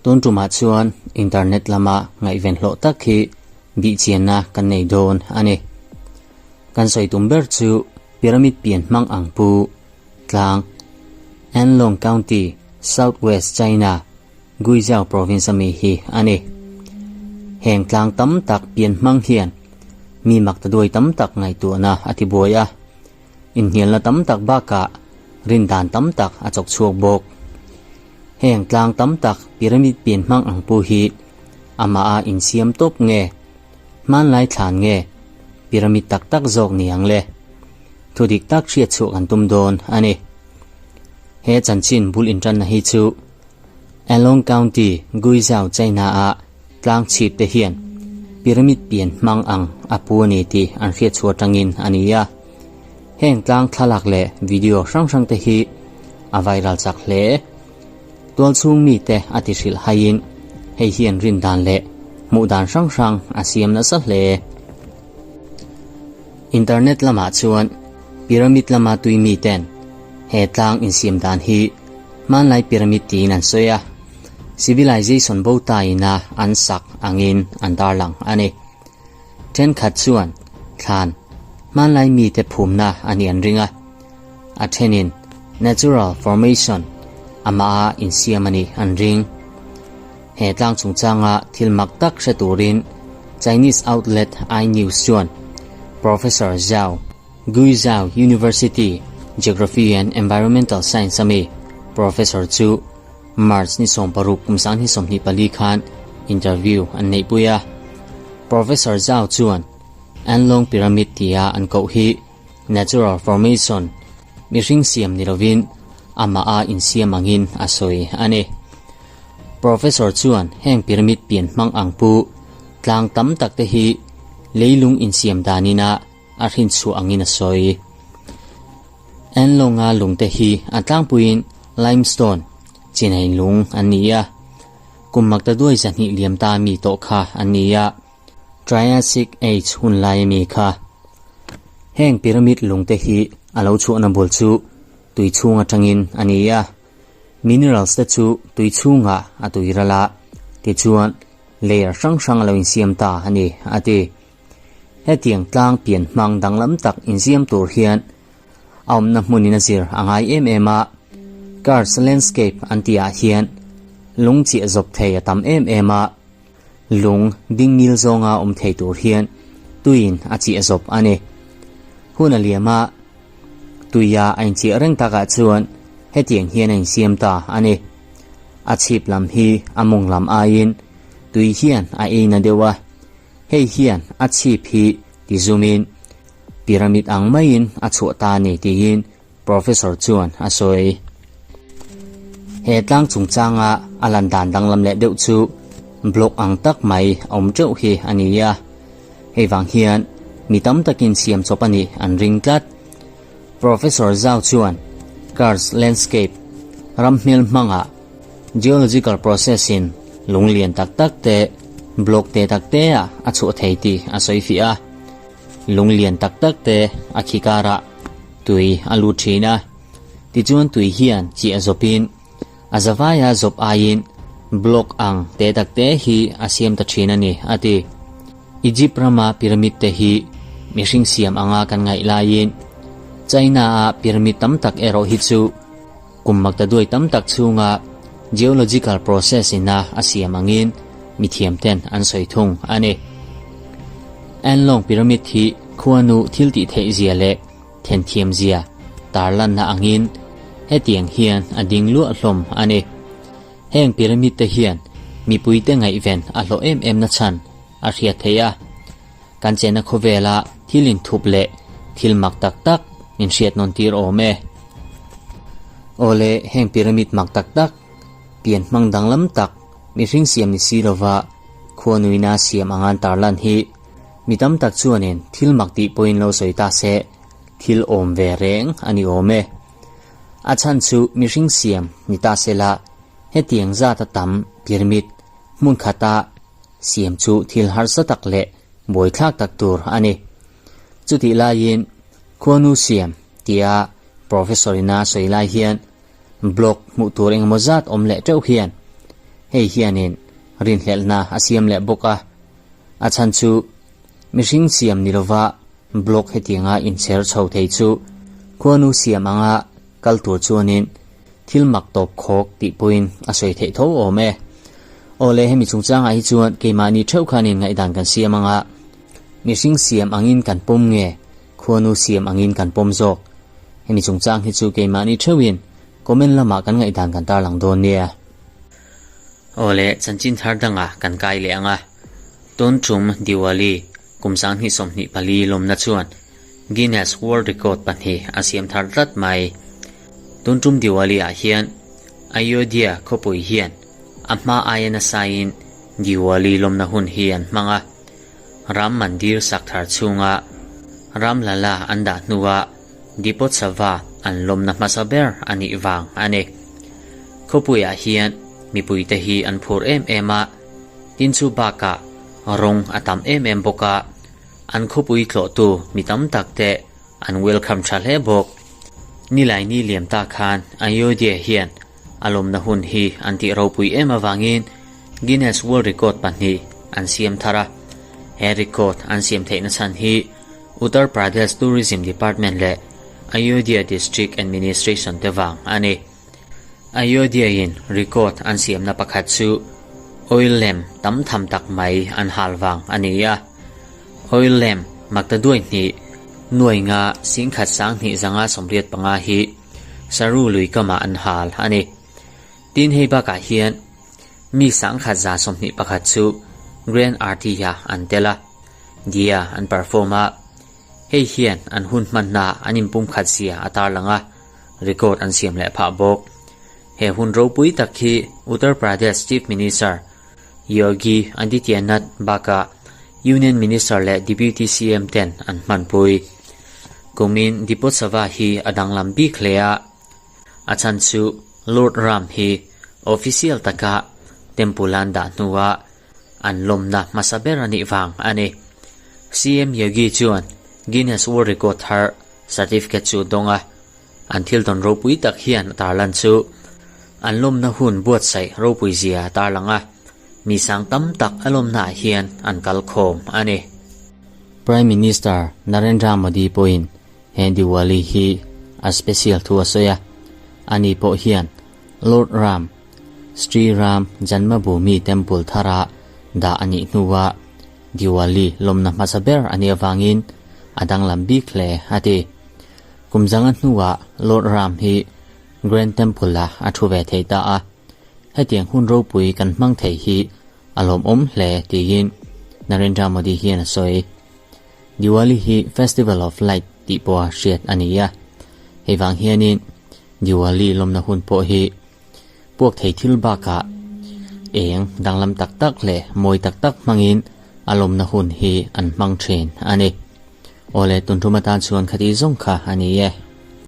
Tun tumah chuan internet lama ngaihven hlawh tak hi bihchianna kan nei dawn a ni. Kan sawi tum ber chu pyramid pian hmang ang pu tlang Anlong County, South West China, Guizhou Province ami hi a ni. Heng tlang tam tak pian hmang hian mi maktaduai tam tak ngaihtuahna a tibuai a. Inhnialna tam tak bakah rin dan tam tak a chawk chhuak bawk. Heng tlang tam tak pyramid pian hmang ang pu hi amah a insiam tawp nge, hmanlai thlan nge, pyramid tak tak zawk ni ang le? Thu dik tak hriat chhuah kan tum dawn a ni. He chanchin bul intanna hi chu Along County, Guizhou, China-a tlang chhip te hian pyramid pian hmang ang a pu a ni tih an hriat chhuah atangin a ni a. Heng tlang thlalak leh video hrang hrang te hi a viral chak hle. Tualchhung mite a ti hrilh haiin hei hian rin dan leh hmuh dan hrang hrang a siam nasa hle. Internet lamah chuan pyramid lama tui miten he tlang insiam dan hi hmanlai pyramid tiin an sawi a. Civilization bo taina an sak angin an darlang a ni. Thenkhat chuan thlan hmanlai mite phumna a nih an ring a, a thenin natural formation amaha insiam a nih an ring. He tlang chungchanga thil mak tak hre turin Chinese outlet iNews chuan Professor Zhao Guizhou University Geography and Environmental Science ami Professor chu March ni 60 kum 2024 khan interview an neihpui a. Professor Zhao chuan Anlong Pyramid tia an koh hi natural formation, mihring siam ni lovin amah a insiam angin a sawi a ni. Professor chuan heng pyramid pian hmang ang pu tlang tam tak te hi leilung insiam danin a a hrinchhuah angin a sawi. Anlonga lungte hi a tlangpuiin limestone, chinai lung an ni a, kum maktaduai 200 liam ta mi tawh kha an ni a, Triassic Age hun lai ami kha. Heng pyramid lungte hi a lo chhuahna bul chu tui chhung atangin a ni a, minerals te chu tui chhungah a tui ral a, tichuan layer hrang hrang a lo insiam ta a ni, a ti. Hetiang tlang pian hmang danglam tak inziam tur hian a awmna hmunin a zir a ngai em em a, Karst landscape an tih ah hian lung chiah zawp thei a tam em em a, lung ding ngil zawnga awm thei tur hian tuiin a chiah zawp a ni. Hun a liam a, tuia a inchiah reng takah chuan hetiang hian a insiam ta a ni. A chhip lam hi a mawng lam aiin tui hian a ei na deuh a, Hei hian a chhip hi ti zumin pyramid ang maiin a chhuah ta a ni tiin Professor chuan a sawi. He tlang chungchanga a lan dan danglam leh deuh chu block ang tak mai a awm teuh hi a ni a, hei vang hian mi tam takin siam chawp a nih an ring tlat. Professor Zhao chuan Karst landscape ram hmel hmangah Geological process in lung lian tak tak te, block te tak te ah a chhuah thei tih a sawi fiah a. Lung lian tak tak te a khi karah tui a lut thin a. Tichuan tui hian chiah zawp in a zavaia zawp aiin block ang te tak te hi a siam ta thin a ni, a ti. Egypt rama pyramid te hi mihring siam anga kan ngaih laiin China a pyramid tam tak erawh hi chu Kum maktaduai tam tak chhunga geological process ina a siam angin mithiam ten an sawi thung a ni. Anlong Pyramid hi khuanu thil tih theih zia leh thenthiam zia tarlanna angin hetiang hian a ding luah hlawm a ni. Heng pyramid te hian mipuite ngaihven a hlawh em em na chhan a hriat theih a. Kan chenna khawvela thil inthup leh thil mak tak tak min hriat nawn tir awm e. Awle, heng pyramid mak tak tak, pian hmang danglam tak, mihring siam ni si lova khuanuina siam anga an tarlan hi mi tam tak chuanin thil mak tih pawhin lo sawi ta se, thil awm ve reng a ni awm e. A chhan chu mihring siam ni ta sela hetiang zata tam pyramid hmun khata Siam chu thil harsa tak leh buaithlak tak tur a ni. Chutih laiin, Khuanu siam tia Professor-ina sawi lai hian Block hmuh tur engemaw zat awm leh teuh hian hei hianin rinhlelhna a siam leh bawk a. A chhan chu mihring siam ni lova block hetianga inchher chho thei chu khuanu siam anga kal tur chuanin thil mak tawp khawk tih pawhin a sawi theih tho awm e. Awle hemi chungchangah hi chuan keimahni theuh khanin ngaihdan kan siam anga mihring siam angin kan pawm nge khuanu siam angin kan pawm zawk? Hemi chungchang hi chu keimahni theuhin comment lamah kan ngaihdan kan tarlang dawn nia. Awle chanchin thar dangah kan kai leh ang a, tun tum Diwali kum 2024 lawmna chuan Guinness World Record pahnih a siam thar tlat mai. Tun tum Diwali ah hian Ayodhya khawpui hian a hma aia nasain Diwali lawmna hun hi an hmang a, Ram Mandir sak thar chhunga Ram Lala an dah hnuah Deepotsava an lawmna hmasa ber a nih vang a ni. Khawpuiah hian mipuite hi an phur em em a, tin chu bakah rawng a tam em em bawk a, an khawpui tlawhtu mi tam tak te an welcome tha hle bawk. Nilaini liam ta khan Ayodhya hian a lawmna hun hi an tih ropui em avangin Guinness World Record pahnih an siam thar a. He record an siam theihna chhan hi Uttar Pradesh Tourism Department leh Ayodhya District Administration te vang a ni. Ayodhya-in record an siamna pakhat chu oil lamp tam tham tak mai an hal vang a ni a. Oil lamp maktaduai hnih nuai nga singkhat sanghnih zanga 85 hi Saru lui kamah an hal a ni. Tin hei bakah hian mi 1121 chu Grand Aarti-ah an tel a, Dia an perform a, hei hian an hun hmanna an inpumkhat zia a tarlang a, record an siam leh phah bawk. He hun ropui tak hi Uttar Pradesh Chief Minister Yogi Adityanath bakah Union Minister leh Deputy CM ten an hmanpui. Kumin Deepotsava hi a danglam bik hle a, a chhan chu Lord Ram hi official taka temple an dah hnuah an lawmna hmasa ber a nih vang a ni. CM Yogi chuan Guinness World Record thar certificate chu dawng a, an thil tawn ropui tak hian a tarlan chu an lawmna hun buatsaih ropui zia a tarlang a, mi sang tam tak a lawmnaah hian an kal khawm a ni. Prime Minister Narendra Modi pawhin he Diwali hi a special thu a sawi a, ani pawh hian Lord Ram, Sri Ram Janmabhoomi Temple thara dah a nih hnuah Diwali lawmna hmasa ber a nih avangin a danglam bik hle a ti. Kum zanga hnuah Lord Ram hi Grand Temple-ah a thu ve thei ta a, hetiang hun ropui kan hmang thei hi a lawmawm hle tiin Narendra Modi hian a sawi. Diwali hi Festival of Light tih pawha hriat a ni a, hei vang hianin Diwali lawmna hun pawh hi puak thei thil bakah eng danglam tak tak leh mawi tak tak hmangin a lawmna hun hi an hmang thin a ni. Awle, tun tum atan chuan khati zawng kha a ni e.